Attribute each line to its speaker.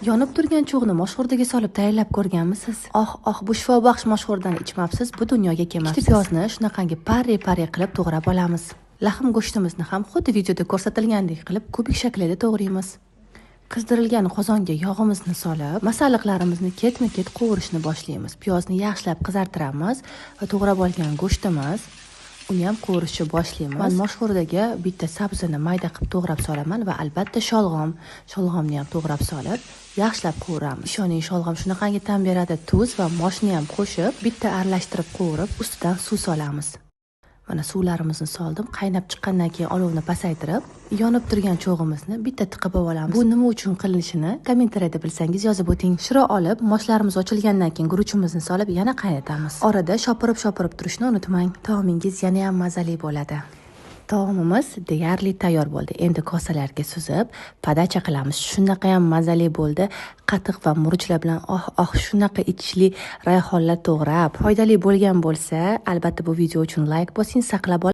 Speaker 1: Yonib turgan cho'g'ni moshxo'rdaga solib tayyorlab ko'rganmisiz? Oh, oh, bu shifobaxsh moshxo'rdan ichmabsiz, bu dunyoga kelmabsiz. Ikkita piyozni shunaqangi pari-pari qilib to'g'rab olamiz. Lahm go'shtimizni ham xuddi videoda ko'rsatilgandek qilib kubik shaklida to'g'raymiz. Qizdirilgan qozonga yog'imizni solib, masalliqlarimizni ketma-ket qovurishni boshlaymiz. Piyozni yaxshilab qizartiramiz va to'g'rab olgan go'shtimiz, uni ham qovurishni boshlaymiz. Man moshxo'rdaga bitta sabzini mayda qilib to'g'rab solaman va albatta sholg'om, sholg'omni ham to'g'rab solib, yaxshilab qovuramiz. Ishoning, sholg'om shunaqangi ta'm beradi. Tuz va moshni ham qo'shib, bitta aralashtirib qovurib, ustidan suv solamiz. Mana suvlarimizni soldim. Qaynab chiqqandan keyin olovni pasaytirib, yonib turgan cho'g'imizni bitta tiqib olamiz. Bu nima uchun qilinishini kommentariyada bilsangiz yozib o'ting. Shiro olib, moshlarimiz ochilgandan keyin guruchimizni solib yana qaynatamiz. Orada shopirib-shopirib turishni unutmang. Taomingiz yana ham mazali bo'ladi. Taomimiz deyarli tayyor bo'ldi. Endi kosalarga suzib, подача qilamiz. Shunaqa ham mazali bo'ldi. Qatiq va murchlar bilan, oh oh, shunaqa ichishli, rayhonlar to'g'rab. Foydali bo'lgan bo'lsa, albatta bu video uchun like bosing, saqlab.